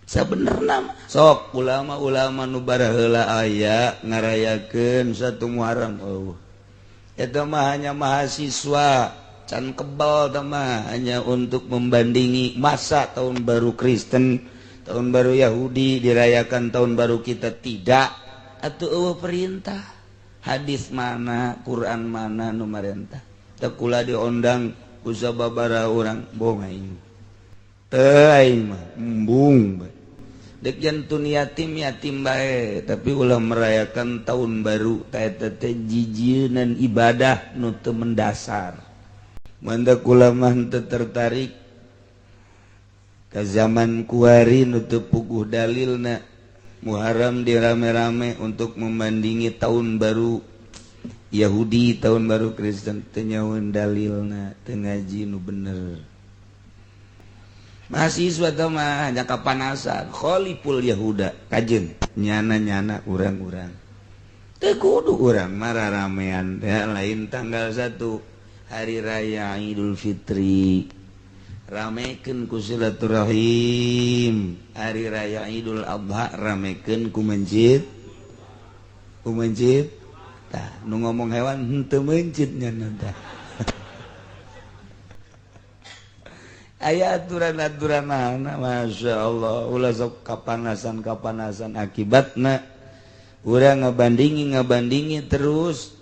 Sebenarnya sok ulama-ulama nu baraheula aya ngarayakeun 1 Muharram? Oh, itu mah hanya mahasiswa can kebal mah, hanya untuk membandingi masa tahun baru Kristen, tahun baru Yahudi dirayakan, tahun baru kita tidak. Atau euweuh perintah hadis mana, Quran mana nu marentah. Teu kula diondang ku sababaraha urang, bohong aing, teu, aing mah embung bae. Dek jantun yatim yatim bae, tapi ulah merayakan tahun baru. Eta teh jijieun ibadah nu teu mendasar. Manda kula mah teu tertarik ke zaman kuari nu teu puguh dalilna. Muharram dirame-rame untuk membandingi tahun baru Yahudi, tahun baru Kristen, teu nyahoeun dalilna, teu ngaji nu bener. Mahasiswa teh mah hanya kapanasan. Khaliful Yahuda kajen nyana-nyana urang-urang teu kudu urang mararamean teh. Lain tanggal 1 hari raya Idul Fitri ramekeun ku silaturahim, hari raya Idul Adha ramekeun ku mencit, ku mencit. Tah, nu ngomong hewan henteu mencit nyana tah. Aya aturan-aturan anak. Masya Allah, ulah sok kapanasan kapanasan. Akibatna urang ngabandingi ngabandingi terus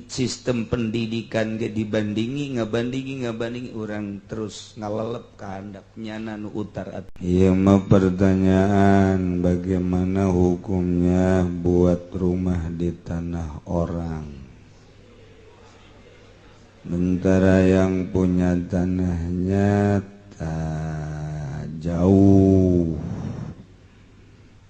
sistem pendidikan ge dibandingi, ngabandingi ngabandingi, urang terus ngalelep ka handap nyana nu utar. Iya mah pertanyaan, bagaimana hukumnya buat rumah di tanah orang? Sementara yang punya tanahnya tak jauh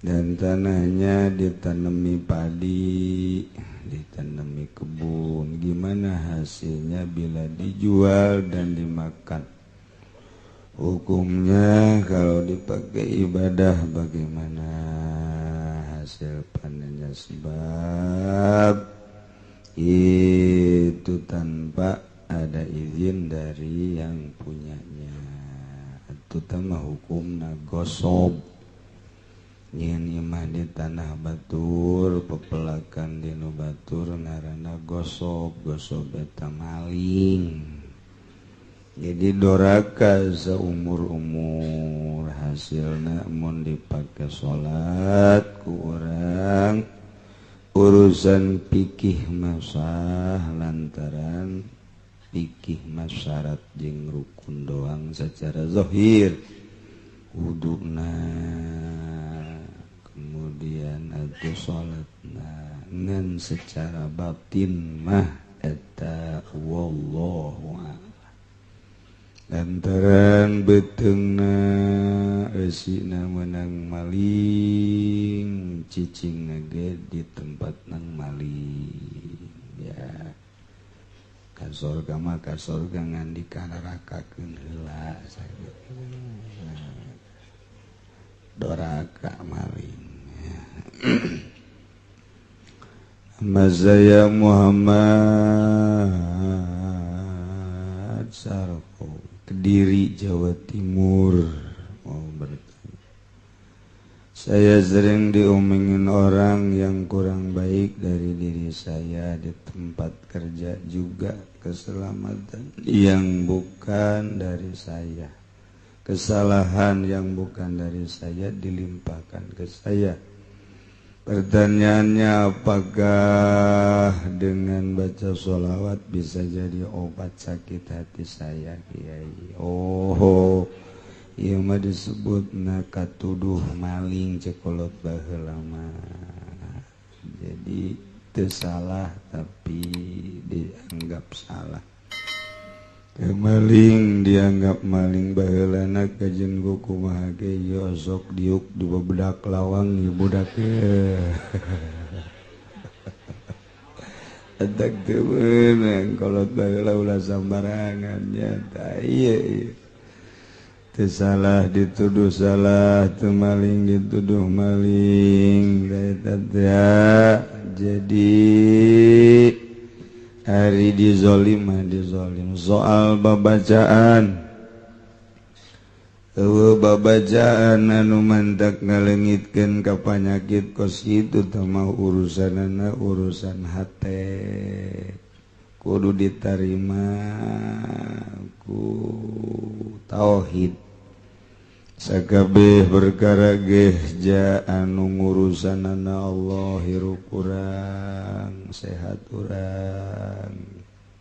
dan tanahnya ditanami padi, ditanami kebun. Gimana hasilnya bila dijual dan dimakan? Hukumnya kalau dipakai ibadah bagaimana hasil panennya? Sebab itu tanpa ada izin dari yang punyanya. Itu mah hukumna ghosob. Nyeun imah di tanah batur, pepelakan di nu batur, ngaranna ghosob. Ghosob eta maling, jadi doraka seumur-umur. Hasilna mun dipake salat ku urang, urusan pikih masah, lantaran pikih masyarat jeung rukun doang secara zahir, wuduna kemudian atau salatna, ngan secara batin mah eta wallahu a'lam, lantaran beuteungna eusina meunang maling, cicing ge di tempat nang maling. Ya ka sorga mah ka sorga, ngan dikanarakakeun heula. Doraka, maling. Nama saya Muhammad Sarko, Kediri, Jawa Timur, mau bertanya. Saya sering diomongin orang yang kurang baik dari diri saya di tempat kerja, juga keselamatan yang bukan dari saya. Kesalahan yang bukan dari saya dilimpahkan ke saya. Pertanyaannya, apakah dengan baca sholawat bisa jadi obat sakit hati saya, Kiai? Oh, ieu mah disebut katuduh maling cek kolot baheula mah. Jadi teu salah tapi dianggap salah. Maling dianggap maling baheulana kajen kumaha ge ieu sok diuk di bebedak lawang ieu budak. Etak teu meunang kolot baheula, ulah sambarangan nya tah. Ieu teu salah dituduh salah, teu maling dituduh maling eta teh. Jadi hari dizolim mah dizolim. Soal babacaan Eueuh babacaan anu mantak ngalengitkeun ka panyakit kos kitu teh mah urusanana urusan hate kudu ditarima ku tauhid. Sakabeh perkara geh ja anu ngurusanana Allah, hirup urang, sehat urang,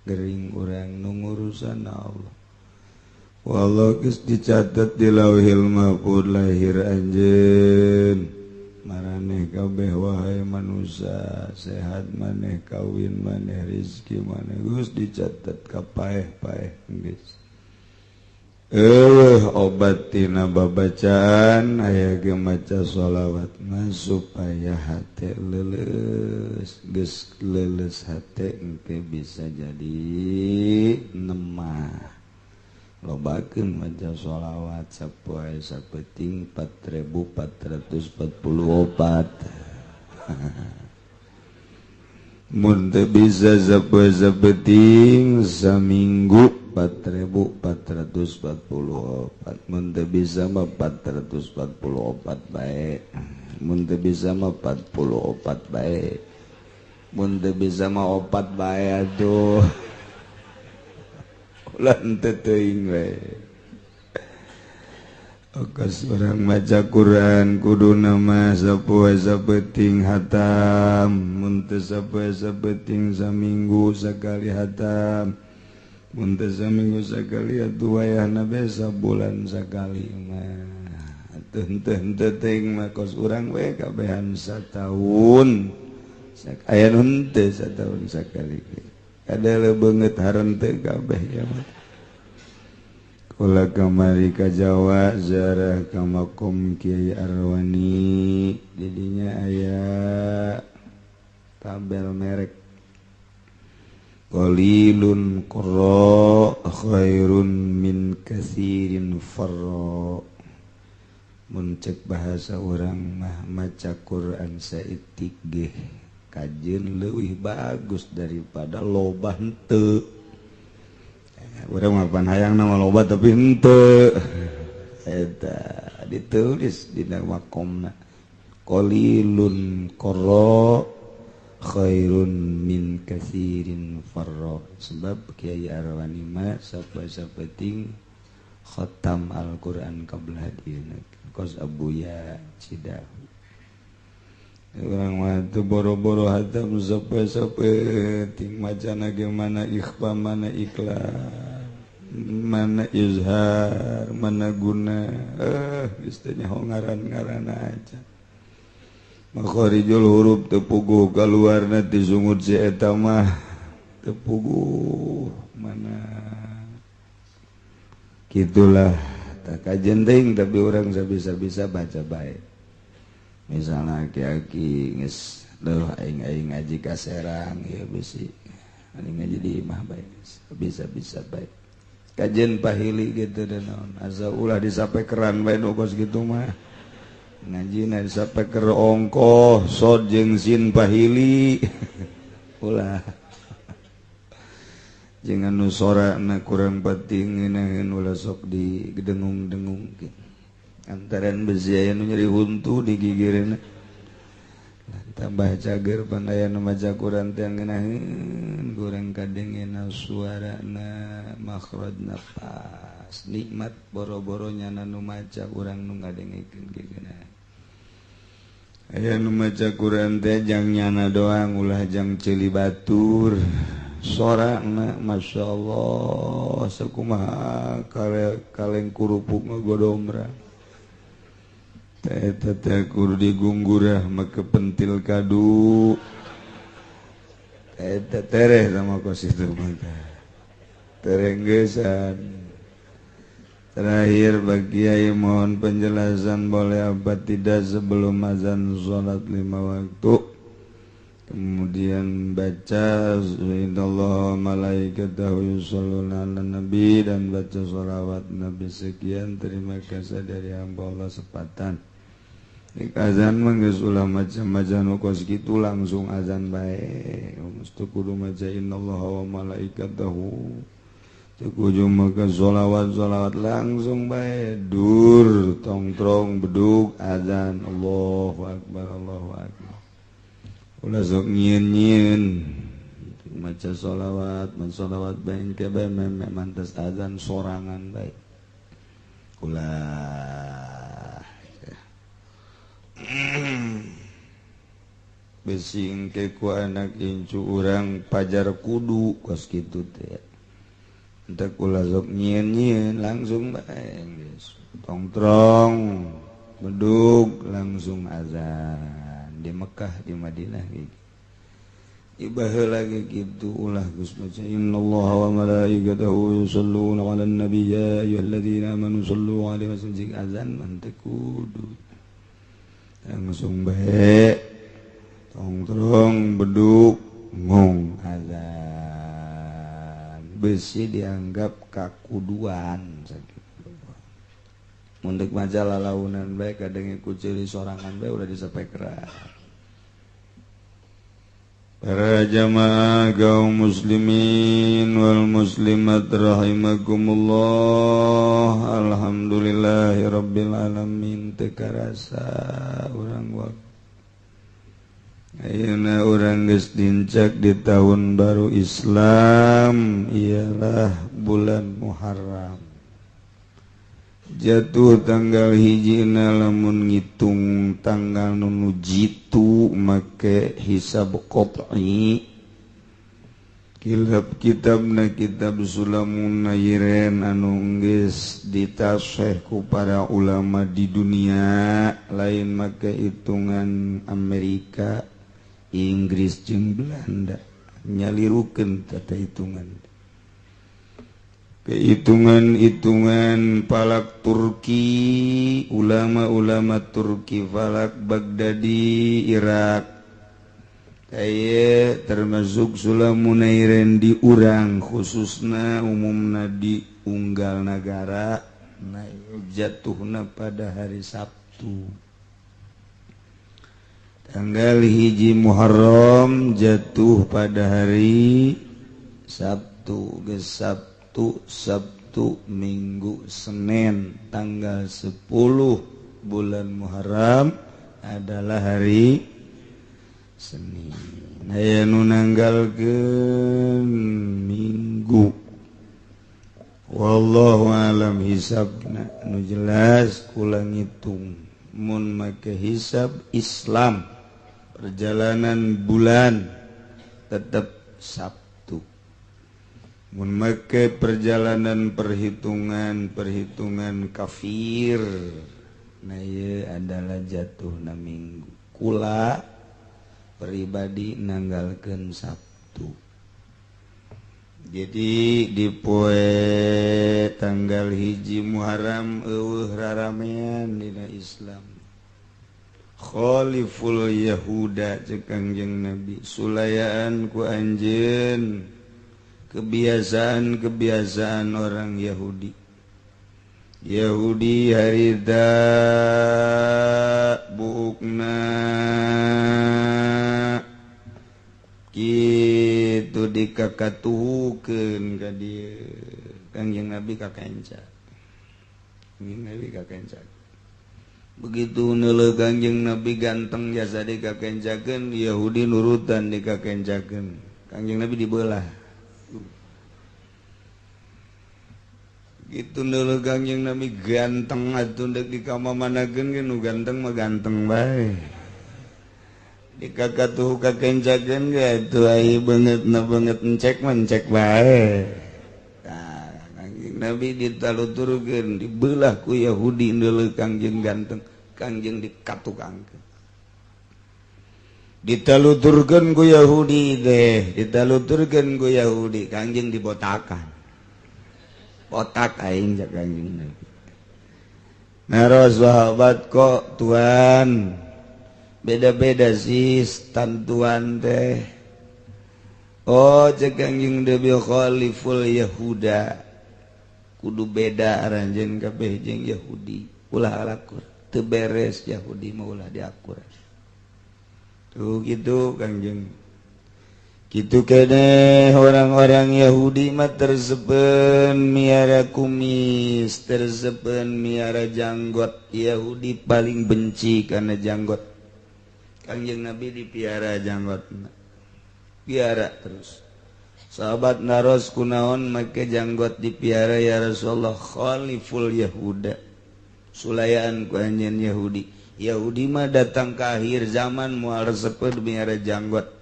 gering urang nu ngurusan Allah. Wallah geus dicatat di Lauhil Mahfuz lahir anjeun maraneh kabeh wahai manusia, sehat maneh, kawin maneh, rezeki maneh geus dicatat ka paeh-paeh geus. Obat tina babacaan aya ge maca sholawat mah supaya hate leuleus, geus leuleus hate engke bisa jadi nemah. Lobakeun maca sholawat sapoe sapeting 4444. Mun teu bisa sapoe sapeting saminggu 4444, mun teu bisa mah 444 bae, mun teu bisa mah 44 bae, mun teu bisa mah 4 bae atuh. Ulah henteu teuing we. Okas urang maca Quran kuduna mah sapoe sapeting hatam, mun teu sapoe sapeting saminggu sakali hatam, mun teu saminggu sakali atuh wayahna be sabulan sakali mah. Atuh henteu teuing mah kos urang we kabehan sataun. Aya nu henteu sataun sakali ge. Kada beungeut harenteu kabeh ya mah. Kula kamari ka Jawa ziarah ka makom Kiai Arwani, didinya aya tabel merek qalilun qara khairun min katsirin farra. Mun cek bahasa urang mah maca Quran saeutik ge kajeun leuwih bagus daripada loba henteu. Urang mah pan hayang nama loba tapi henteu. Eta ditulis dina makomna qalilun qara khairun min katsirin farra. Sebab Kiai Arwani mah sapoe-sapeting khatam Al-Qur'an qabla dieuna kos Abuya Cidahu. Urang mah teu boro-boro hatam sapoe-sapeting macana ge mana ikhfa, mana ikhlas, mana izhar, mana guna, geus teu nyaho ngaran-ngaranna aja. Makharijul huruf teu puguh kaluarna ti sungut si eta mah teu puguh mana. Kitulah tak kajen teuing tapi urang sabisa-bisa baca bae. Misalnya aki-aki geus leuh aing-aing ngaji ka Serang ieu bisi aing ngaji di imah bae bisa-bisa bae. Kajen pahili gitu dan naon asa ulah disapekeran bae nu kos kitu mah. Ngajina disapeker ongkoh sod jeung sin pahili. Ulah. Jeung anu sorana kurang penting ngeunaheun ulah sok digedengung-dengungkeun. Antaran besi aya nu nyeri huntu di gigireunna. Tambah cager pan aya nu maca Quran teh ngeunaheun kurang kadengena suarana makhrajna pas nikmat boro-boro nyana nu maca urang nu ngadengekeun ge geunah. Aya nu maca Quran teh jang nyana doang ulah jang ceuli batur. Sorana masyaallah sakumaha kaleng kurupuk ngagodomra. Eta teh kudu digunggurah make pentil kadu. Eta tereh sama kos itu mah. Terenggesan. Terakhir bagi Kiai mohon penjelasan boleh apa tidak sebelum azan sholat 5 waktu. Kemudian baca innallaha malaikatahu yusholluna 'alan nabi dan baca sholawat nabi sekian. Terima kasih dari hamba Allah sepatan. Dik azan mah geus ulah macam-macam nu kos kitu langsung azan bae. Mesti kudu maca innallaha wa malaikatahu. Teu kudu make sholawat-sholawat langsung bae dur tongtrong bedug azan Allahu akbar Allahu akbar. Ulah sok nyieun-nyieun maca sholawat, sholawat bae engke bae meme mantes azan sorangan bae. Ulah besi engke ku anak incu urang pajar kudu kos kitu teh. Entek ulah sok nyieun-nyieun langsung bae geus tongtrong bedug langsung azan di Mekah di Madinah gitu. Ibaheula lagi gitu ulah geus maca innallaha wa malaikatahu yusholluna 'alan nabiy ya ayyuhalladzina amanu shollu 'alaihi wa sallimu azan mah teu kudu langsung bae tongtrong beduk ngong azan besi dianggap kakuduan sakitu. Mun deuk maca lalaunan bae kadenge ku ceuli sorangan bae ulah disapekeran. Para jamaah kaum muslimin wal muslimat rahimakumullah. Alhamdulillahirabbil alamin. Teu karasa urang waktu ayeuna urang geus dincak di tahun baru Islam, ialah bulan Muharram. Jatuh tanggal hijina lamun ngitung tanggal nu jitu make hisab qat'i. Kilap kitabna kitab Sulamun Nairen anu geus ditaseh ku para ulama di dunia, lain make hitungan Amerika, Inggris jeung Belanda nyalirukeun tata hitungan. Kehitungan-hitungan falak Turki, ulama-ulama Turki falak Baghdadi Irak kaya termasuk Sulamun Nairen di urang khususna umumna di unggal nagara na jatuhna pada hari Sabtu tanggal 1 Muharram jatuh pada hari Sabtu geus Sabtu Minggu Senin tanggal 10 bulan Muharram adalah hari Senin. Aya nu nanggalkeun Minggu. Wallahu alam hisabna nu jelas kula ngitung mun make hisab Islam perjalanan bulan tetap Sabtu. Mun make perjalanan perhitungan kafir nah ieu adalah jatuhna Minggu. Kula pribadi nanggalkeun Sabtu. Jadi di poe tanggal 1 Muharram eueuh raramean dina Islam. Khaliful Yahuda ceuk Kangjeng Nabi sulayaan ku anjeun kebiasaan-kebiasaan orang Yahudi. Yahudi harita buukna kitu dikakatuhukeun ka dieu. Kangjeng Nabi kakenca. Kangjeng Nabi kakenca. Begitu neuleuh Kangjeng Nabi ganteng jasa dikakencakeun, Yahudi nurutan dikakencakeun. Kangjeng Nabi dibelah. Gitu neuleuh Kangjeng Nabi ganteng atuh deuk dikamamanakeun ge nu ganteng mah ganteng bae. Dikakatuh kakencakeun ge atuh ai beungeutna beungeut encek mah encek bae. Tah Kangjeng Nabi ditaluturkeun dibelah ku Yahudi neuleuh Kangjeng ganteng, Kangjeng dikatukangkeun. Ditaluturkeun ku Yahudi teh, ditaluturkeun ku Yahudi, Kangjeng dibotakan. Botak aing cak Kangjeng Nabi. Naros sahabat kok Tuhan beda-beda sih tantuan teh. Oh cek Kangjeng Nabi khaliful Yahuda. Kudu beda aranjeun kabeh jeung Yahudi. Ulah alakur, teu beres Yahudi mah ulah diakur. Tuh gitu Kangjeng. Kitu keneh orang-orang Yahudi mah tersepen miara kumis, tersepen miara janggot. Yahudi paling benci karena janggot. Kangjeng Nabi dipiara janggotna, piara terus. Sahabat naros kunaon make janggot dipiara ya Rasulullah? Khaliful Yahuda, sulayaan ku anjeun Yahudi. Yahudi mah datang ke akhir zaman moal resepeun miara janggot.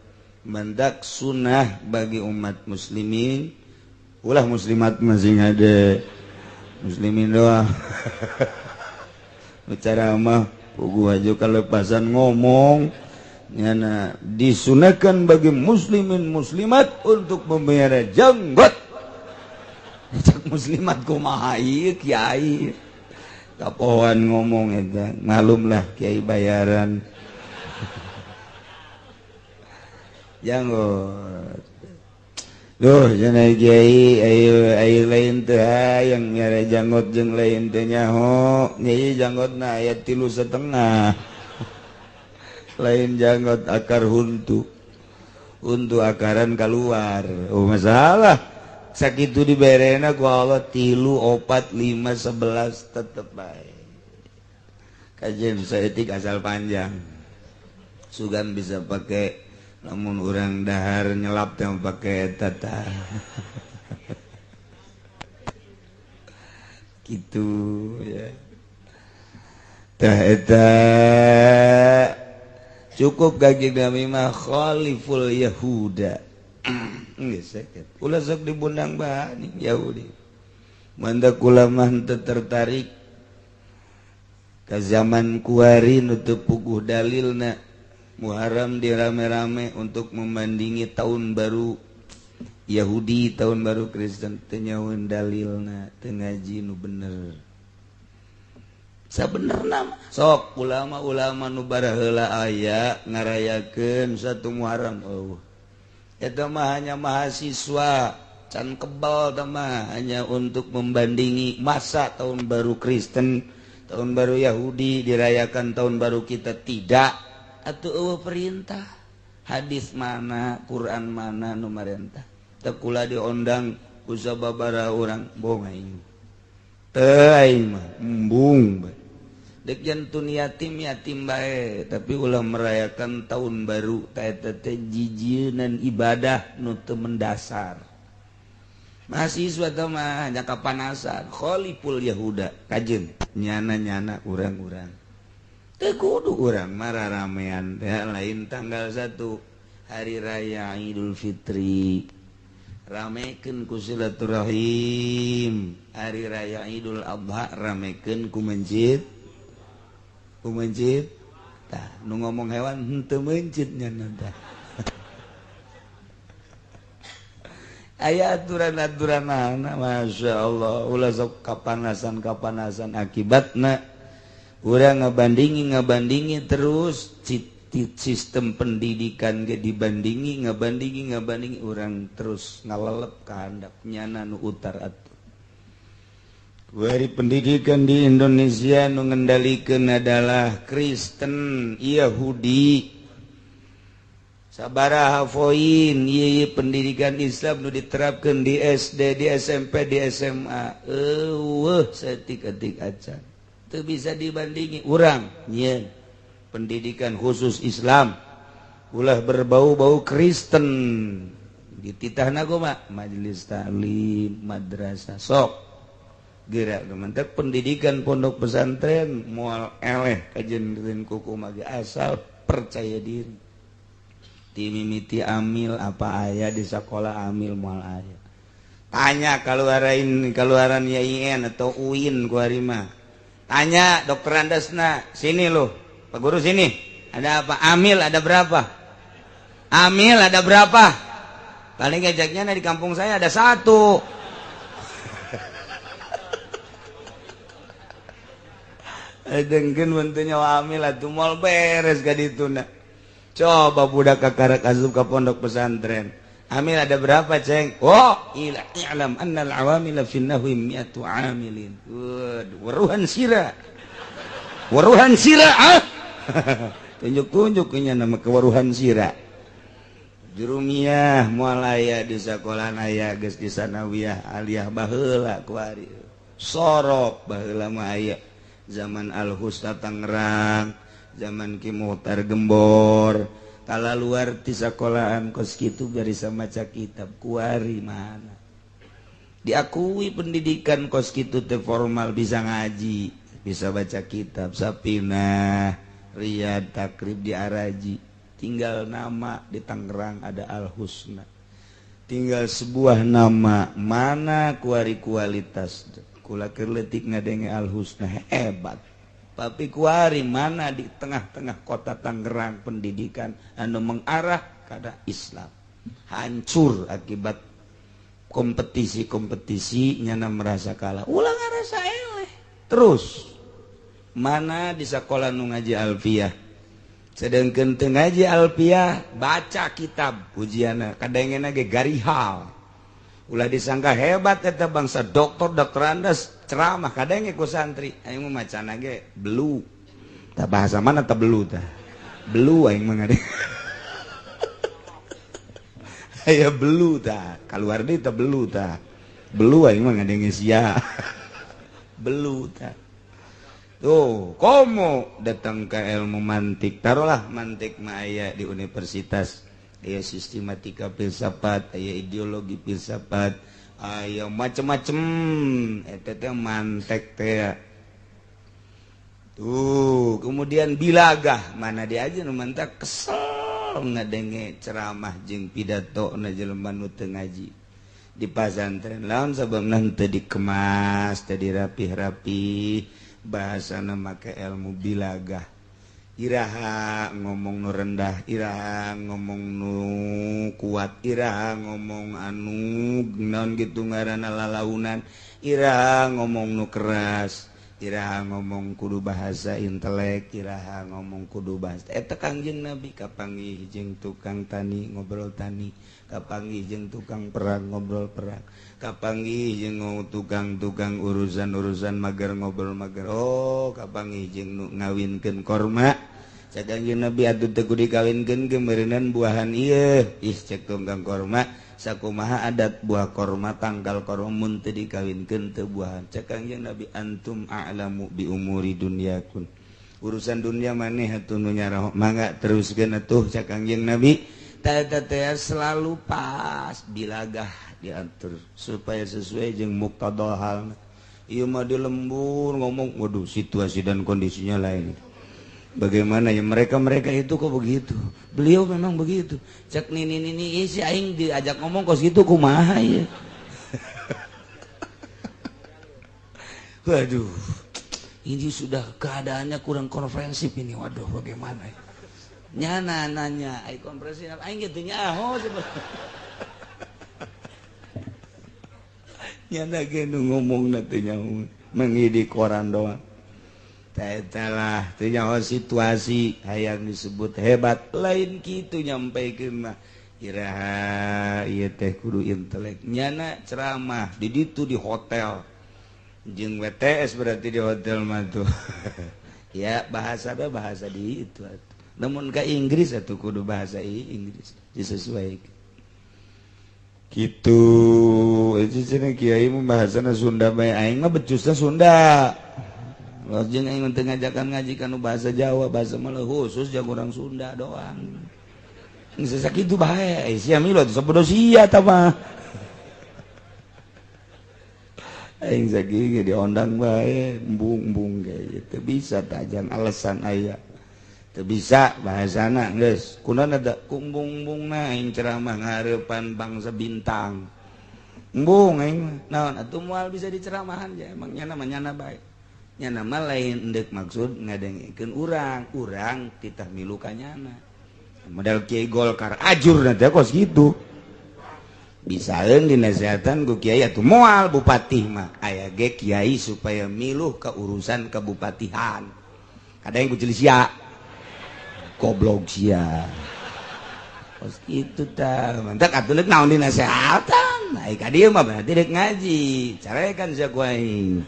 Mendak sunnah bagi umat muslimin, ulah muslimat masing ada muslimin doang. Bicara mah puguh aja kalepasan ngomong. Nyana disunahkan bagi muslimin muslimat untuk memelihara janggot. Cak muslimat kumaha ieu kiai? Kapohoan ngomong eta, malumlah kiai bayaran. Janggot. Duh, cenah kiai ayo ayo lain teh hayang miara janggot jeung lain teh nyaho. Nyai janggotna aya 3,5. Lain janggot akar huntu. Huntu akaran keluar. Oh masalah. Sakitu diberena ku Allah 3, 4, 5, 11 tetep bae. Kajen saeutik asal panjang. Sugan bisa pakai, namun orang dahar nyelap teh pakai tata. Gitu ya. Tah eta cukup gagi kami mah khaliful Yahuda. Geus sakitu. Ulah sok dibundang bahani Yahudi. Manda kula mah teu tertarik ka zaman kuari nu teu puguh dalilna. Muharram dirame-rame untuk membandingi tahun baru Yahudi, tahun baru Kristen, teu nyahoeun dalilna, teu ngaji nu bener. Sabenerna sok ulama-ulama nu baraheula aya ngarayakeun satu Muharram eueuh. Eta mah hanya mahasiswa can kebal teh mah hanya untuk membandingi masa tahun baru Kristen, tahun baru Yahudi dirayakan tahun baru kita tidak. Atau eueuh perintah hadis mana, Quran mana nu marentah. Teu kula diondang ku sababaraha urang bohong aing. Teu aing mah embung bae. Dek jantun yatim yatim bae, tapi ulah merayakan tahun baru ta eta teh jijieunan ibadah nu teu mendasar. Mahasiswa teh mah hanya kapanasan, khaliful Yahuda kajeun nyana-nyana urang-urang. Teu kudu urang mararamean teh lain tanggal 1 hari raya Idul Fitri. Ramekeun ku silaturahim. Hari raya Idul Adha ramekeun ku mencit. Ku mencit. Tah nu ngomong hewan henteu mencit nya tah. Aya aturan-aturanana Masya Allah, ulah sok kapanasan-kapanasan akibatna urang ngabandingi terus sistem pendidikan ge dibandingi ngabandingi urang terus ngalelep ka handap nyana nu utar atuh. Kuari pendidikan di Indonesia nu ngendalikeun adalah Kristen, Yahudi. Sabaraha poin ieu pendidikan Islam nu diterapkeun di SD, di SMP, di SMA. Eueuh saeutik-eutik acan. Teu bisa dibandingi urang nyieun pendidikan khusus Islam ulah berbau-bau Kristen dititahna kumaha majelis taklim madrasah sok gerak mantap pendidikan pondok pesantren moal eleh kajendeun kuku mage asal percaya diri timimiti amil apa aya di sekolah amil moal aya tanya kaluaran YIN atau UIN ku ari mah. Tanya dokter Andasna, sini loh, Pak Guru sini. Ada apa? Amil ada berapa? Amil ada berapa? Paling ngajaknya di kampung saya ada 1. Dengkeun bentunya amil atuh moal beres ka dituna. Coba budak kakarak asup ka pondok pesantren. Amil ada berapa, Ceng? Oh, i'lam annal awamila fi nahwi mi'atu amilin. Waduh, waruhan sira. Waruhan sira, ah. Tunjuk-tunjuk nya nama kewaruhan sira. Jurumiyah moal aya di sakolaan aya geus di sanawiyah aliyah baheula kuari. Sorop baheula mah aya zaman Al-Husna Tangerang, zaman Ki Muhtar Gembor. Kala luar ti sakolaan kos kitu bisa maca kitab kuari mana. Diakui pendidikan kos kitu teh formal bisa ngaji, bisa baca kitab Sapinah, Riyad, Takrib di Araji. Tinggal nama di Tangerang ada Al-Husna. Tinggal sebuah nama mana kuari kualitas. Kula keur leutik ngadenge Al-Husna hebat. Tapi kuari mana di tengah-tengah kota Tangerang pendidikan anu mengarah kada Islam. Hancur akibat kompetisi-kompetisi nyana merasa kalah. Ulah ngarasa eleh. Terus mana di sekolah nu ngaji Alfiah. Sedangkan teu ngaji Alfiah baca kitab ujianna kadangena ge garihal. Ulah disangka hebat eta bangsa doktor doktorandes ceramah kadenge ku santri aing mah macana ge belu. Tah bahasa mana tah belu tah? Belu aing mah ngade. Aya belu tah, kaluar deui tah belu tah. Belu aing mah ngadenge sia. Belu tah. Tuh, komo datang ke ilmu mantik. Taruhlah mantik mah aya di universitas. Aya sistematika filsafat, aya ideologi filsafat, aya macem-macem. Eta teh mantek teh. Tuh, kemudian bilagah mana dia aja nu mantak kesel ngadenge ceramah jeung pidato na jelema nu teu ngaji. Di pasantren lamun sababna teu dikemas, teu dirapih-rapih. Bahasana make ilmu bilagah. Iraha ngomong nu rendah, iraha ngomong nu kuat, iraha ngomong anu naon gitu ngaranna lalaunan, iraha ngomong nu keras, iraha ngomong kudu bahasa intelek, iraha ngomong kudu bahasa eta Kangjeng Nabi kapanggih jeung tukang tani ngobrol tani, kapanggih jeung tukang perang ngobrol perang, kapanggih jeung tukang-tukang urusan-urusan mager ngobrol mager. Oh, kapanggih jeung nu ngawinkeun korma. Cek Kangjeng Nabi atuh teu kudu dikawinkeun ge meureunan buahan ieu. Ih cek tukang korma sakumaha adat buah korma tangkal korma mun teu dikawinkeun teu buahan. Cek Kangjeng Nabi antum a'lamu bi umuri dunyakun. Urusan dunia maneh atuh nu nyaraho mangga teruskeun atuh cek Kangjeng Nabi. Tah teh selalu pas bilagah diatur supaya sesuai jeung muqtada halna. Ieu mah di lembur ngomong waduh situasi dan kondisinya lain. Bagaimana ya mereka-mereka itu kok begitu? Beliau memang begitu. Cek nini-nini si aing diajak ngomong kos gitu kumaha ya. Waduh. Ini sudah keadaannya kurang konferensif ini. Waduh, bagaimana ya? Nyana nanya, ai konferensi aing gitu nyaho nyana ge nu ngomongna teh nyaho mengidi koran doang. Talah teu nyaho situasi hayang disebut hebat lain kitu nyampaikeun mah iraha ieu teh kudu intelek nyana ceramah di ditu di hotel jeung WTS berarti di hotel mah tuh. Ya bahasa bahasa di itu atuh. Namun ke Inggris atuh kudu bahasa Inggris disesuaikan gitu. Itu cenah kiai mah bahasana Sunda bae aing mah becusna Sunda. Jeung aing teu ngajakan ngaji kanu bahasa Jawa, bahasa mah khusus jeung urang Sunda doang. Geus sakitu bae, sia milu atuh sabodo sia tah mah. Aing sakieu diondang bae, embung-embung ge teu bisa tajan alasan aya. Teu bisa bahasana geus. Kunaon ada kumbung-bumbungna aing ceramah ngahareupan bangsa bintang. Embung aing mah. Naon atuh moal bisa diceramahan ja emang nyana mah nyana bae. Nyana mah lain endek maksud ngadengkeun urang, urang titah milu ka nyana. Model Kiai Golkar ajur nanti kos gitu. Bisaeun dinasehatan ku kiai atuh moal bupati mah aya ge kiai supaya miluh ka urusan kebupatihan. Kadang ku ceuli sia. Goblok sia. Kos kitu tah. Mantak atuh leuk naon dinasehatan. Ai ka dieu mah berarti deuk ngaji. Carekan sia ku aing.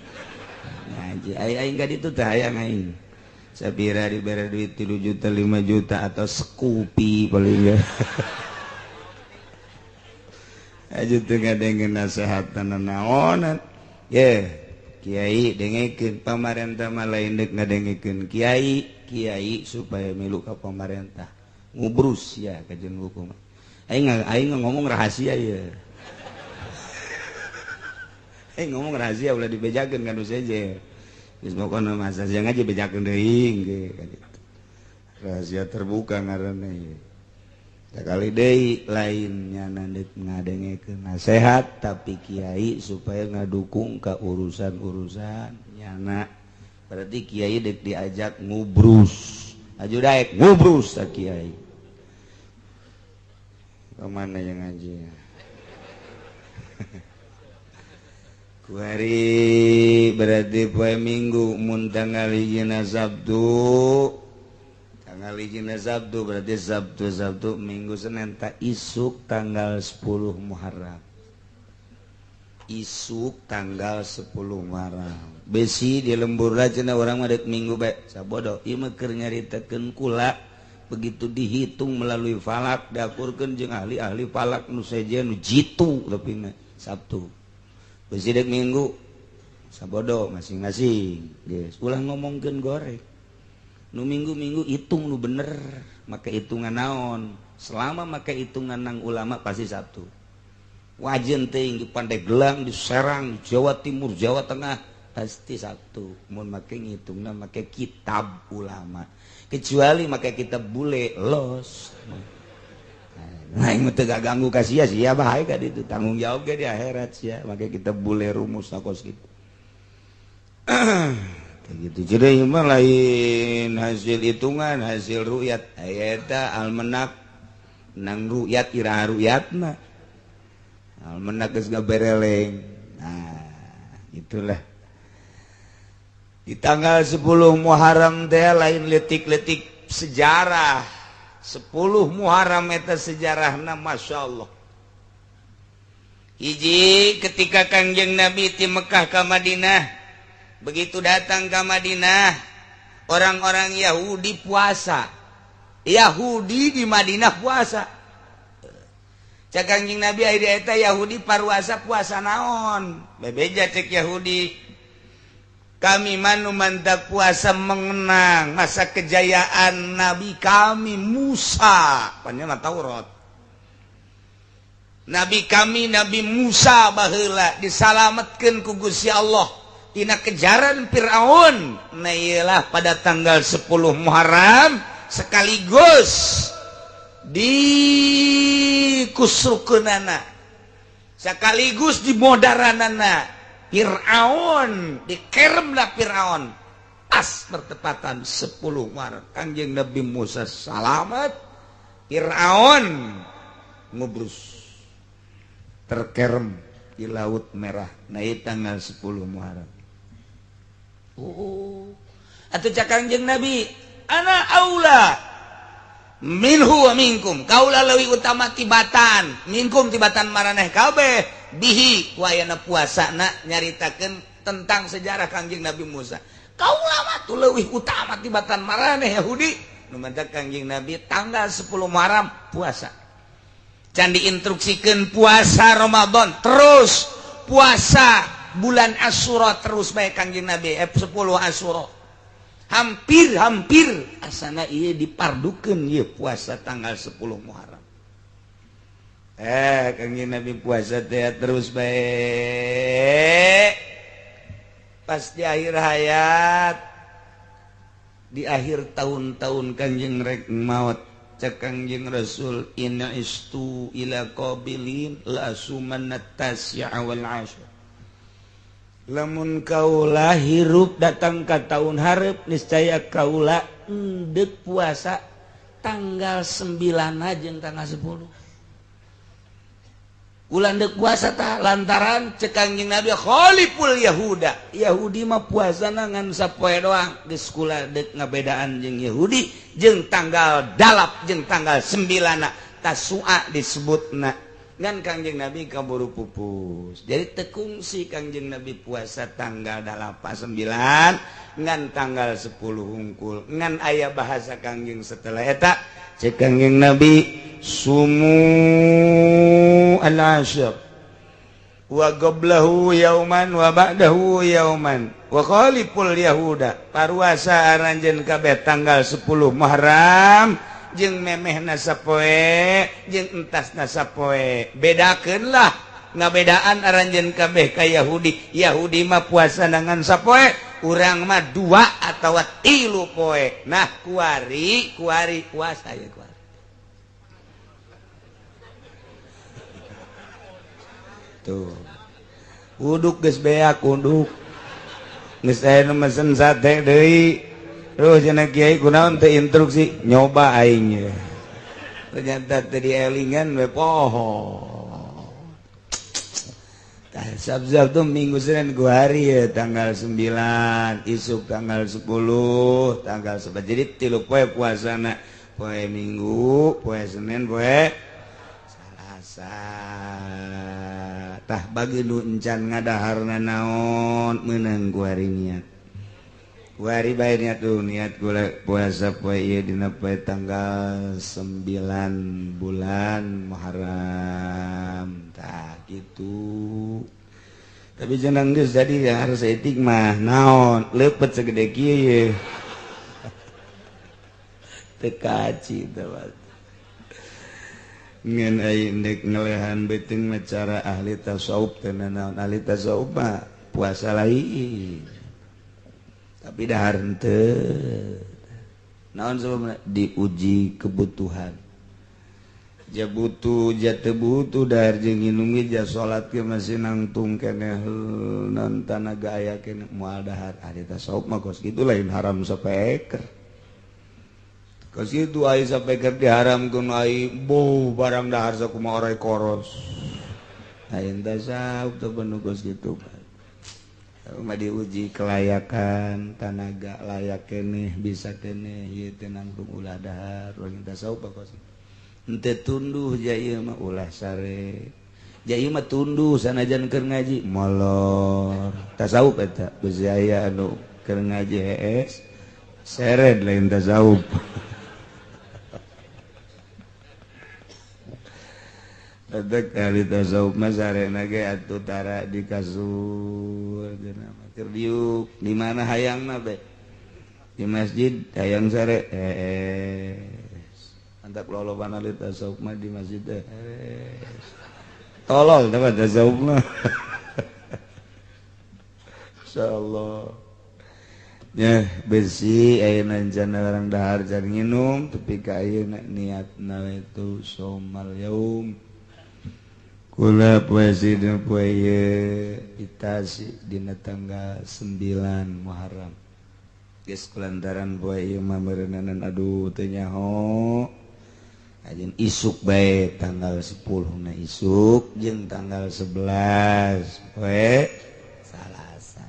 Ngaji aing aing ka ditu teh hayang aing. Sapira dibere duit 3 juta 5 juta atau sekupi paling ya. Aja teu ngadengeun nasihat naonan. Ye, kiai dengekeun, pamarentah mah lain deuk ngadengekeun kiai, kiai supaya milu ka pamarentah. Ngubrus ya kajeun hukum. Aing aing ngomong rahasia ya. Aing ngomong rahasia, ulah dibejakeun ka nu seje. Geus pokona mah yang aja bejakeun deui ge kan. Rahasia terbuka ngaranna ieu. Kali deui lainnya nandek ngadengekeun nasehat, tapi kiai supaya ngadukung ke urusan-urusan nyana, berarti kiai dek diajak ngubrus, aju daek ngubrus ta kiai. Kemana yang ngaji kuari? Berarti poe Minggu, mun tanggal hijina Sabtu, tanggal hijina Sabtu, berarti Sabtu, Sabtu, Minggu, Senin, tak isuk tanggal 10 Muharram. Isuk tanggal 10 Muharram. Besi di lembur lah cenah, urang mah dek Minggu bae. Sabodo ieu mah keur nyaritakeun kula. Begitu dihitung melalui falak, diakurkeun jeung ahli-ahli falak nu sejen, nu jitu, tapi mah Sabtu. Besi dek Minggu, sabodo masing-masing. Geus, ulah ngomongkeun goreng nu Minggu-minggu, hitung nu bener, make hitungan naon. Selama make hitungan nang ulama pasti Sabtu. Wajen teuing di Pandeglang, di Serang, di Jawa Timur, Jawa Tengah, pasti Sabtu mun make ngitungna make kitab ulama. Kecuali make kitab bule, los. Nah, ini teu ganggu ka sia, sia bae ka ditu, tanggung jawab ge di akhirat sia make kitab bule, rumus kos gitu. Gitu. Jadi mah lain hasil hitungan, hasil rukyat eta almenak nang rukyat, iraha rukyatna almenak geus ngabereleng. Nah, itulah di tanggal 10 Muharram teh lain letik-letik sejarah. 10 Muharram eta sejarahna Masya Allah. Hiji, ketika Kangjeng Nabi di Mekah ke Madinah. Begitu datang ke Madinah, orang-orang Yahudi puasa. Yahudi di Madinah puasa. Cek Kangjeng Nabi, "Ari eta Yahudi paruasa puasa naon?" Bebeja cek Yahudi, "Kami manu mantap puasa mengenang masa kejayaan Nabi kami Musa." Panjang Taurat. Nabi kami Nabi Musa baheula disalametkeun ku Gusti Allah tina kejaran Fir'aun. Nah, iyalah pada tanggal 10 Muharram sekaligus di kusrukeunana, sekaligus di modaranana Fir'aun, dikeremlah Fir'aun, pas bertepatan 10 Muharram. Kanjeng Nabi Musa salamet, Fir'aun ngubrus, terkerem di Laut Merah. Nah, tanggal 10 Muharram. Oh, atau cak Kanjeng Nabi, "Ana aula minhu wa minkum." Kaula leuwih utama tibatan minkum, tibatan maraneh kabeh, bihi wayana puasana nyaritakeun tentang sejarah Kangjeng Nabi Musa. Kaula mah tuh leuwih utama tibatan maraneh Yahudi. Nu matak Kangjeng Nabi tanggal 10 Muharram puasa. Can diinstruksikeun puasa Ramadan, terus puasa bulan Asyura terus bae Kangjeng Nabi. 10 Asyura hampir-hampir asana ieu dipardukeun ieu puasa tanggal 10 Muharram. Kangjeng Nabi puasa teh terus bae. Pas di akhir hayat, di akhir tahun-tahun Kanjeng rek maut, cek Kangjeng Rasul, "In istu ila qabilin la asumanna tasi'a wal ashir." Lamun kaula hirup datang ke tahun hareup, niscaya kaula endek puasa tanggal 9 aja, tanggal 10 ulah dek puasa tah, lantaran cek Kangjeng Nabi, khaliful Yahuda, Yahudi mah puasa ngan sapoe doang. Geus kula dek ngabedaan jeung Yahudi jeung tanggal 8 jeung tanggal 9, Tasua disebutna. Ngan Kangjeng Nabi kaburu pupus, jadi teu kungsi Kangjeng Nabi puasa tanggal 8 9, ngan tanggal 10 hungkul. Ngan aya bahasa Kangjeng setelah eta, cek Kangjeng Nabi, "Sumu al-asyr." Wa qablahu yauman wa ba'dahu yauman wa khaliful yahuda paruasa aranjeun kabeh tanggal 10 Muharram jeung memehna sapoe jeung entasna sapoe. Bedakeun lah ngabedaan aranjeun kabeh ka Yahudi. Yahudi mah puasa dengan sapoe, urang mah 2 atawa 3 poe. Nah kuari kuari puasa ya kuari. Tuh uduk geus beak uduk geus aya nu mesen sate deui. Terus cenah kiai kunaon teu instruksi nyoba aing ye. Ternyata teu dielingan we poho. Tah sab-sab tuh Minggu Senin 2 hari ya, tanggal 9 isuk tanggal 10 tanggal 11. Jadi 3 poe puasana, poe Minggu, poe Senin, poe Salasa. Tah bagi nu encan ngadaharna naon meunang ku hari niat. Ku hari bae niat tuh, niat gula puasa poe ieu dina poe tanggal 9 bulan Muharram. Tah kitu. Tapi jenang geus jadi ya harus etik mah naon leupet segede kieu ye. Teu kaci teh. Ngan aing dek ngelehan beuteung mah cara ahli tasawuf teh naon. Ahli tasawuf mah puasa lain tapi dahar henteu. Naon sebabna? Diuji kebutuhan. Ja butuh ja teu butuh dahar jeung nginum ge ja salat ge masih nangtung keneh naon tanaga aya keneh moal dahar. Ahli tasawuf mah kos kitu lain haram sapeker. Kos kitu ai sapeker diharamkeun ai boh barang dahar sakumaha orai koros. Lain tasawuf teh bener kos kitu. Mah diuji kelayakan tanaga layak keneh bisa keneh ieu teh nangtung ulah dahar. Lain tasawuf mah kos kitu. Henteu tunduh ja ieu mah ulah sare. Ja ieu mah tunduh sanajan keur ngaji molor. Tasawuf eta beusi aya anu keur ngaji hees sered lain tasawuf. Ada kali tasawuf mah sarena ge atuh tara di kasur geuna mah keur diuk di mana hayangna be. Di masjid hayang sare hees. Antak lolobana ahli tasawuf mah di masjid teh hees. Tolol teh tasawuf mah. Insyaallah. Ya besi ayeuna rencana orang dahar can nginum tepi ka ayeuna niatna itu somal yaum. Kula puisi dina poe ieu itasi dina tanggal 9 Muharram. Geus kulantaran poe ieu mah meureuneunan aduh teu nyaho. Ajeun isuk bae tanggal 10 na isuk jeung tanggal 11 poe Salasa.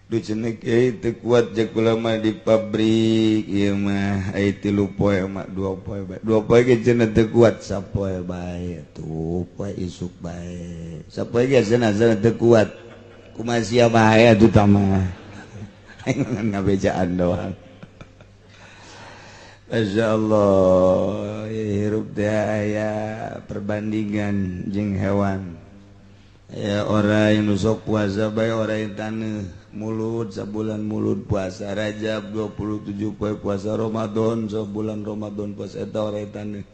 Duh cenah kiai teu kuat jeung kula mah di pabrik ieu mah ai 3 poe mah 2 poe bae. 2 poe ge cenah teu kuat sapoe bae tuh poe isuk bae. Sapoe ge cenah teu kuat. Kumaha sia bae atuh tah mah. Aing ngabejaan doang. Masya Allah, hirup teh aya perbandingan jeung hewan. Ya orang yang sok puasa bae orang yang taneuh mulut sabulan mulut puasa Rajab 27 poe puasa Ramadan sabulan Ramadan puasa eta orang taneuh.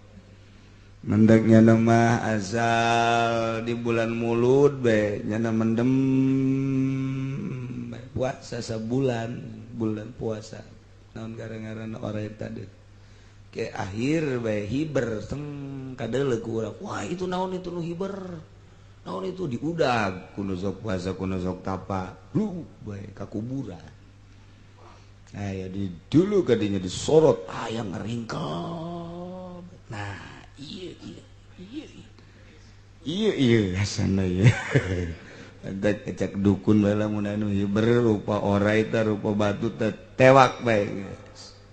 Mendeknya mah asal di bulan mulut bae nyana mendem bae puasa sabulan bulan puasa. Naon gara-garana orang tadi ke akhir bae hiber teng kadeuleu ku urang. Wah itu naon itu nu hiber. Naon itu diudag kuno sok puasa kuno sok tapa. Lu bae ka kuburan. Nah ya di dulu kadinya disorot aya ngeringkel. Nah iya iya iya iya iya hasana ieu. Ada kecak dukun bae lamun anu hiber rupa orai teh rupa batu teh tewak bae.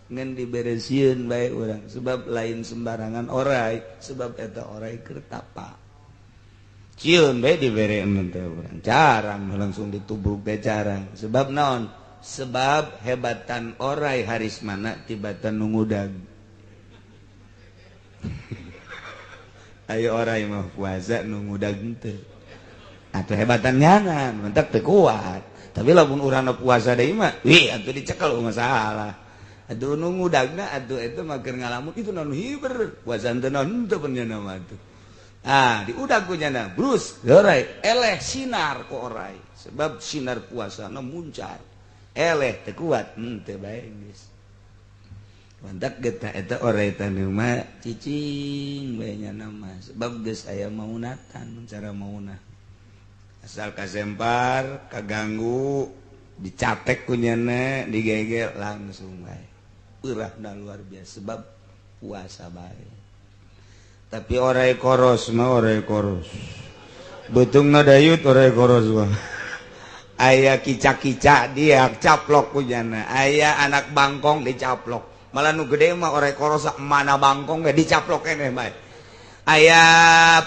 Ngan diberesieun bae urang sebab lain sembarangan orai sebab eta orai keur tapa. Cieun bae dibereun teh urang carang langsung ditubruk teh carang sebab naon? Sebab hebatan orai harismana tibatan nu ngudag. Ayo orai mah puasa nu ngudag teu. Atuh hebatan nyangan, mentak teu kuat. Tapi lamun urang puasa deui mah, wih atuh dicekel masalah. Aduh nu ngudagna atuh eta mah keur ngalamun itu naon hiber, puasa teu naon teu penyana mah atuh. Ah, diudag ku nyana, brus, orai, eleh sinar ku orai. Sebab sinar puasana muncar. Eleh teu kuat, teu bae geus. Mantak getah eta orai tanu mah cicing bae nyana mah sebab geus aya maunatan cara maunah. Asal kasempar, kaganggu, dicatek ku nyana, digegel langsung bae. Urahna luar biasa sebab puasa bae. Tapi orai koros mah orai koros. Beutungna dayut orai koros mah. Aya kicak-kicak dia caplok ku nyana, aya anak bangkong dicaplok. Malah nu gede mah orai koros mana bangkong ge dicaplok keneh bae. Aya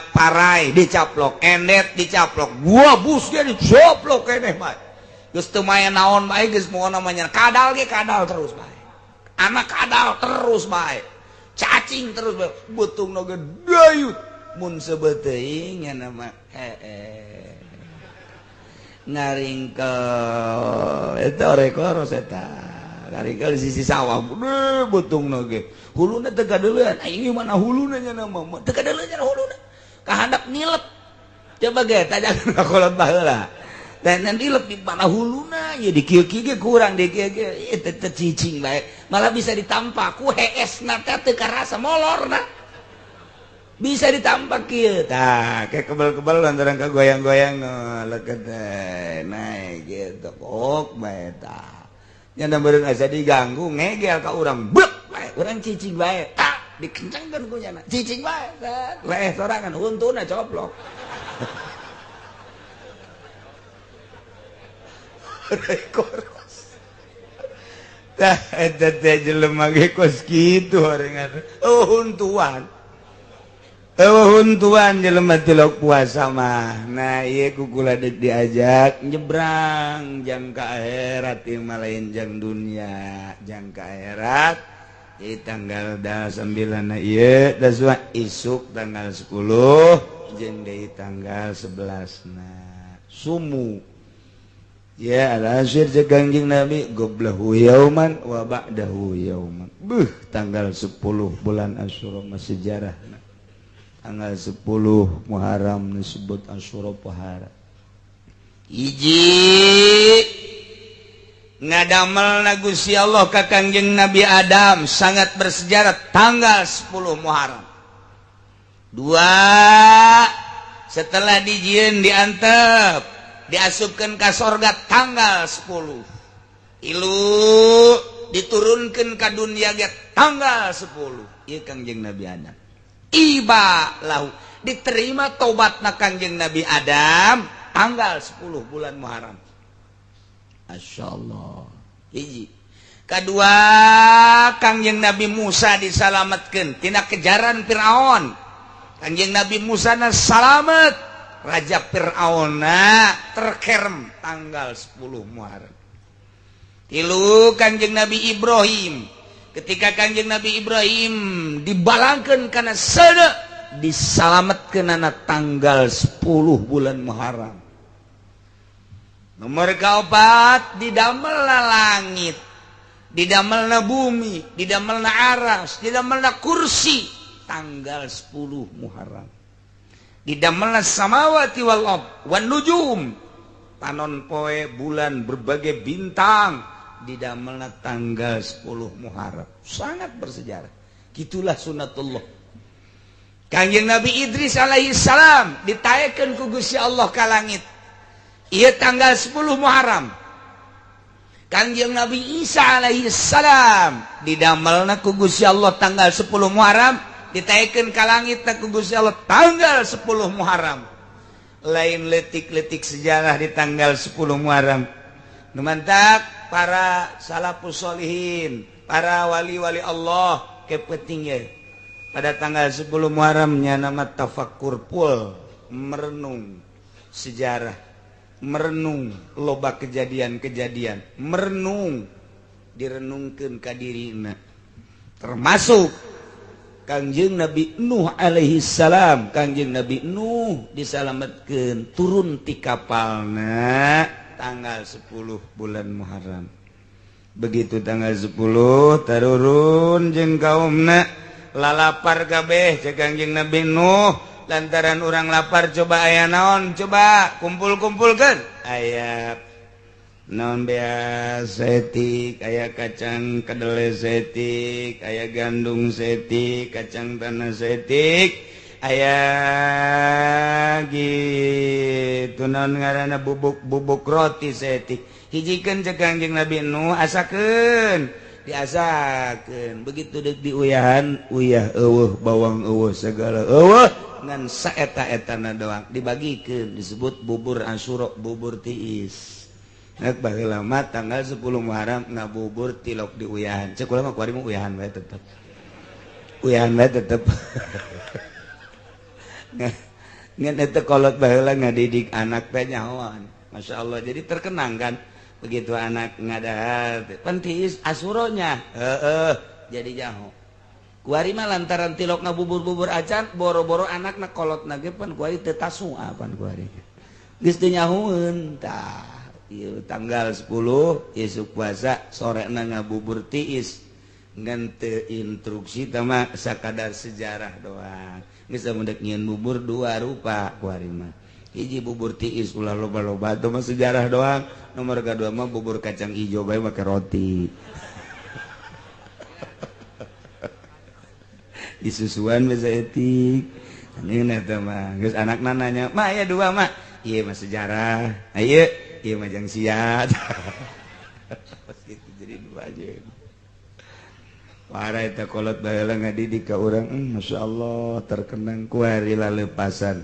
parai dicaplok, endet dicaplok, gua bus ge dicaplok keneh bae. Geus teu maen naon bae geus moal namanya kadal ge kadal terus bae. Anak kadal terus bae. Cacing terus bae, beutungna ge dayut. Mun sebeteuing nya mah heeh. Ngaringkel eta orai koros eta. Ngaringkel di sisi sawah, gede beutungna ge. Huluna teu kadeuleun, aing mana huluna nya mah. Teu kadeuleun nya huluna. Kahandap nilep. Coba ge tajakeun ka kolot baheula. Dan nilep di mana huluna, ya di kieu-kieu ge kurang di kieu ge ieu teh cicing bae. Malah bisa ditampak ku heesna teh teu karasa molorna. Bisa ditampak kieu. Tah, kayak kebal-kebal lantaran kagoyang-goyang leukeut teh naik gitu. Kok bae tah. Nya meureun asa diganggu ngegel ka urang blek bae, urang cicing bae. Tah, dikencangkeun ku nyana. Cicing bae, leh sorangan huntuna coplok. Koros. Tah eta teh jelema ge kos kitu horengan. Oh huntuan. Oh huntuan jelema tilok puasa mah. Nah ieu ku kula deuk diajak nyebrang jang ka akhirat ieu mah lain jang dunya, jang ka akhirat. Ieu tanggal 9 na ieu da isuk tanggal 10 jeung deui tanggal 11 na. Sumu. Ya al-asir cek Kangjeng Nabi goblahu yauman wa ba'dahu yauman. Beuh tanggal 10 bulan Asyura mah sejarah. Tanggal 10 Muharram disebut Asyura pohara. Hiji ngadamelna Gusti Allah ka Kangjeng Nabi Adam sangat bersejarah tanggal 10 Muharram. Dua, setelah dijieun diantep diasupkan ke sorga tanggal 10. Ilu diturunkan ke dunia ge tanggal 10. Ieu Kangjeng Nabi Adam. Iba lahu diterima tobatna Kangjeng Nabi Adam tanggal 10 bulan Muharram. Masyaallah. Hiji. Kedua, Kangjeng Nabi Musa disalametkeun tina kejaran Firaun. Kangjeng Nabi Musa na salamet. Raja Fir'auna terkerem tanggal 10 Muharram. Tilu Kangjeng Nabi Ibrahim, ketika Kangjeng Nabi Ibrahim dibalangkeun kana seuneu disalametkeunana tanggal 10 bulan Muharram. Nomor kaopat didamelna langit, didamelna bumi, didamelna aras, didamelna kursi tanggal 10 Muharram. Didamelna samawati wal ard wan nujum, panon poe bulan berbagai bintang didamelna tanggal 10 Muharram. Sangat bersejarah. Gitulah sunatullah. Kangjeng Nabi Idris alaihi salam ditaekeun ku Gusti Allah ka langit. Ieu tanggal 10 Muharram. Kangjeng Nabi Isa alaihi salam didamelna ku Gusti Allah tanggal 10 Muharram, ditaekeun ka langit ku Gusti Allah tanggal 10 Muharram. Lain letik-letik sejarah di tanggal 10 Muharram. Nu mantak para salafus solihin, para wali-wali Allah kepentingnya pada tanggal 10 Muharramnya nama tafakur pul, merenung sejarah, merenung loba kejadian-kejadian, merenung direnungkeun ka dirina. Termasuk Kangjeng Nabi Nuh alaihi salam, Kangjeng Nabi Nuh disalametkeun turun ti kapalna tanggal 10 bulan Muharram. Begitu tanggal 10 tarurun jeung kaumna lalapar kabeh cek Kangjeng Nabi Nuh, lantaran urang lapar coba aya naon, coba kumpul-kumpulkeun aya naon beas saeutik, aya kacang kedelai saeutik, aya gandum saeutik, kacang tanah saeutik, aya gitu naon ngaranna bubuk-bubuk roti saeutik. Hijikeun cek Kangjeng Nabi Nuh, asakeun, diasakeun. Begitu deuk diuyahan, uyah eueuh, bawang eueuh, segala eueuh, ngan saeta-etana doang dibagikeun, disebut bubur Asyura, bubur tiis. Nek baheula mah tanggal 10 Muharram ngabubur tilok di uyahan. Cek kula mah kuari mah uyahan bae tetep. Uyahan bae tetep. Ngan eta kolot baheula ngadidik anak teh nyahoan. Masya Allah, jadi terkenang kan. Begitu anak ngadahar pan tiis asuronya, heeh, jadi nyaho. Kuari mah lantaran tilok ngabubur-bubur acan, boro-boro anakna kolotna ge pan kuari teu tasua pan kuari. Geus teu nyahoeun tah. Ieu tanggal 10 isuk puasa sorena ngabubur tiis, ngan teu instruksi tama sakadar sejarah doang. Geus mun dek nyieun bubur dua rupa kuari mah. Hiji bubur tiis ulah loba-loba teu mah sejarah doang. Nomor kadua mah bubur kacang ijo bae make roti. Disusuan bisa etik. Ini eta mah geus anakna nanya, "Ma aya dua, Ma." Ieu mah sejarah. Ayo ieu mah jang siat. Gitu jadi dua aja. Para eta kolot baheula ngadidik ka urang, masyaallah terkenang kuari lalepasan.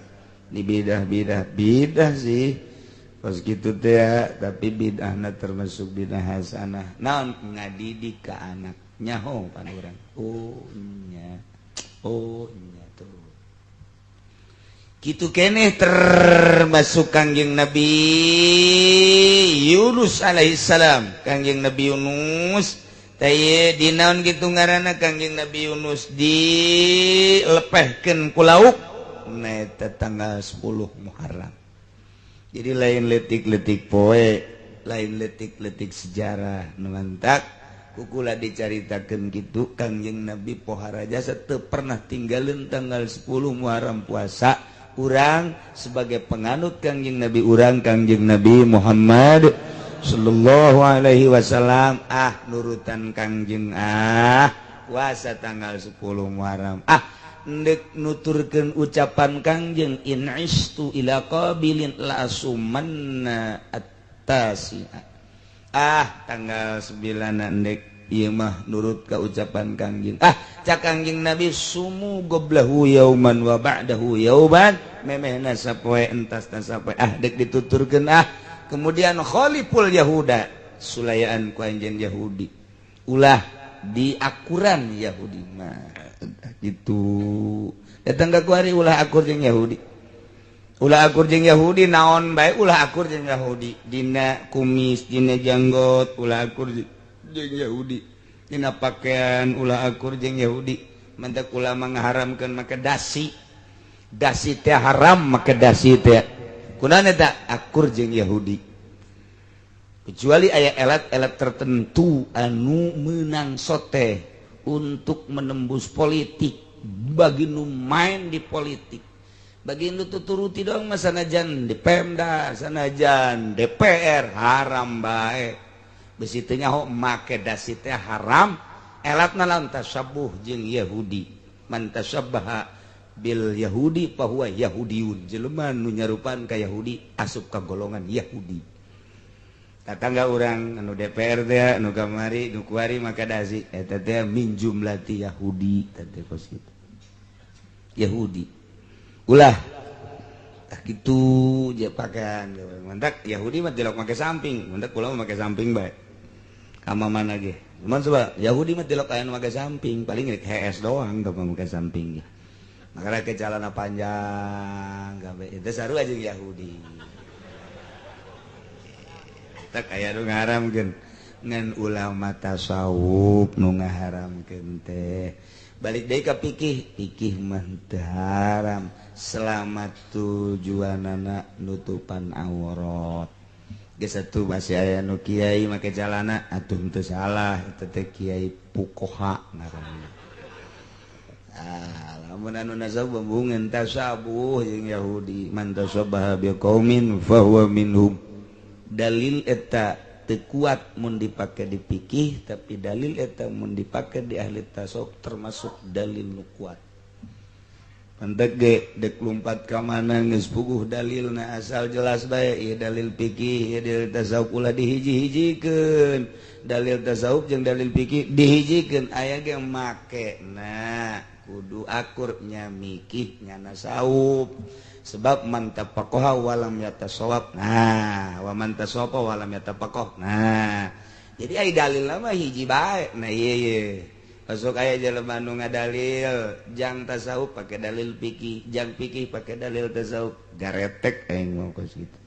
Di bidah-bidah bidah sih. Pas gitu teh tapi bidahna termasuk bidah hasanah. Naon ngadidik ka anak nyaho pan urang. Oh nya. Oh nya tuh. Kitu keneh termasuk Kangjeng Nabi Yunus alaihissalam. Kangjeng Nabi Yunus teh dinaon kitu ngaranna Kangjeng Nabi Yunus dilepehkeun ku lauk na eta tanggal 10 Muharram. Jadi lain letik-letik poe, lain letik-letik sejarah nu mantak kukula dicaritakeun kitu Kangjeng Nabi pohara jasa teu pernah tinggalin tanggal 10 Muharram puasa. Urang sebagai penganut Kangjeng Nabi urang Kangjeng Nabi Muhammad sallallahu alaihi wasallam, ah nurutan Kangjeng ah puasa tanggal 10 Muharram. Ah ndek nuturkeun ucapan Kangjeng in istu ila qabilin la asumanna at-tasi'a. Ah tanggal 9 ndek ieu mah nurut ka ucapan Kangjeng. Ah cak Kangjeng Nabi sumu qoblahu yauman wa ba'dahu yauman, memehna sapoe entasna sapoe. Ah dek dituturkeun ah. Kemudian khaliful Yahuda, sulayaan ku anjeun Yahudi. Ulah diakuran Yahudi mah gitu. Datang ka kuari ulah akur jeung Yahudi. Ulah akur jeung Yahudi naon bae ulah akur jeung Yahudi. Dina kumis, dina janggot ulah akur jeung Yahudi. Dina pakaian ulah akur jeung Yahudi. Mantak ulama ngaharamkeun make dasi. Dasi teh haram make dasi teh. Kunaon eta akur jeung Yahudi. Kecuali aya elat-elat tertentu anu menang sote untuk menembus politik, bagi nu main di politik. Bagi nu tuturuti doang mah sanajan di Pemda, sanajan DPR haram bae. Besi teu nyaho make dasi teh haram, elatna lawan tasabbuh jeung Yahudi. Man tasabbaha bil Yahudi fahuwa Yahudiyun. Jelema nu nyarupaan ka Yahudi asup ka golongan Yahudi. Tatangga urang anu DPR teh anu kamari nu kuari maka dasi eta teh min jumlati Yahudi teh kos kitu. Yahudi. Ulah tah kitu je pakaian mantak Yahudi mah tilok make samping, mantak kula mah make samping bae. Ka mana ge. Cuman coba Yahudi mah tilok aya nu make samping, paling rek HS doang teu make samping ge. Makanya ke celana panjang gawe itu sarua jeung Yahudi. Tak aya nu ngaramkeun. Ngan ulama tasawuf nu ngaharamkeun teh. Balik deui ka fikih, fikih mah teu haram selama tujuanana nutupan aurat. Geus atuh masih aya nu kiai make calana atuh teu salah eta teh kiai fuqaha ngaranna. Ah, lamun anu nasab bembungan tasabuh jeung Yahudi, man tasabbaha biqaumin fahuwa minhum. Dalil eta teu kuat mun dipake di fikih, tapi dalil eta mun dipake di ahli tasawuf termasuk dalil nu kuat. Pantek ge dek lumpat ka mana geus puguh dalilna asal jelas bae ieu dalil fikih, ieu dalil tasawuf ulah dihiji-hijikeun. Dalil tasawuf jeung dalil fikih dihijikeun aya ge make. Nah, kudu akurnya mikih nyana tasawuf. Sebab man tafaqaha walam yatasawab. Nah, wa man tasawaba walam yatafaqah. Nah, jadi ai dalil mah hiji bae. Nah, ieu ieu. Masuk aya jelema nu ngadalil jang tasawuf pake dalil fikih, jang fikih pake dalil tasawuf, garetek aing mah kos kitu.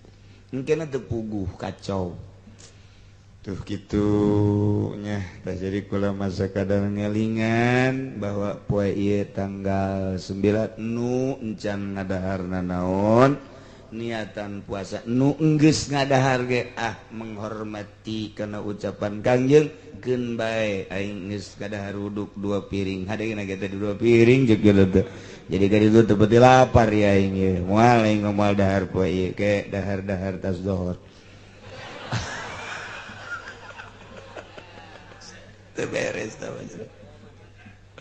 Engkena teu puguh kacau. Tuh kitu nya, tah jadi kula masa kadang ngelingan bahwa poe ieu tanggal 9 nu encan ngadaharna naon, niatan puasa nu enggeus ngadahar ge ah menghormati kana ucapan Kangjeng keun bae aing geus ngadahar uduk 2 piring hadena ge teh 2 piring jeung teh. Jadi ka ditu teu peti lapar ya aing ieu moal aing moal dahar poe ieu ke dahar-dahar tas dohor. Teu beres tah.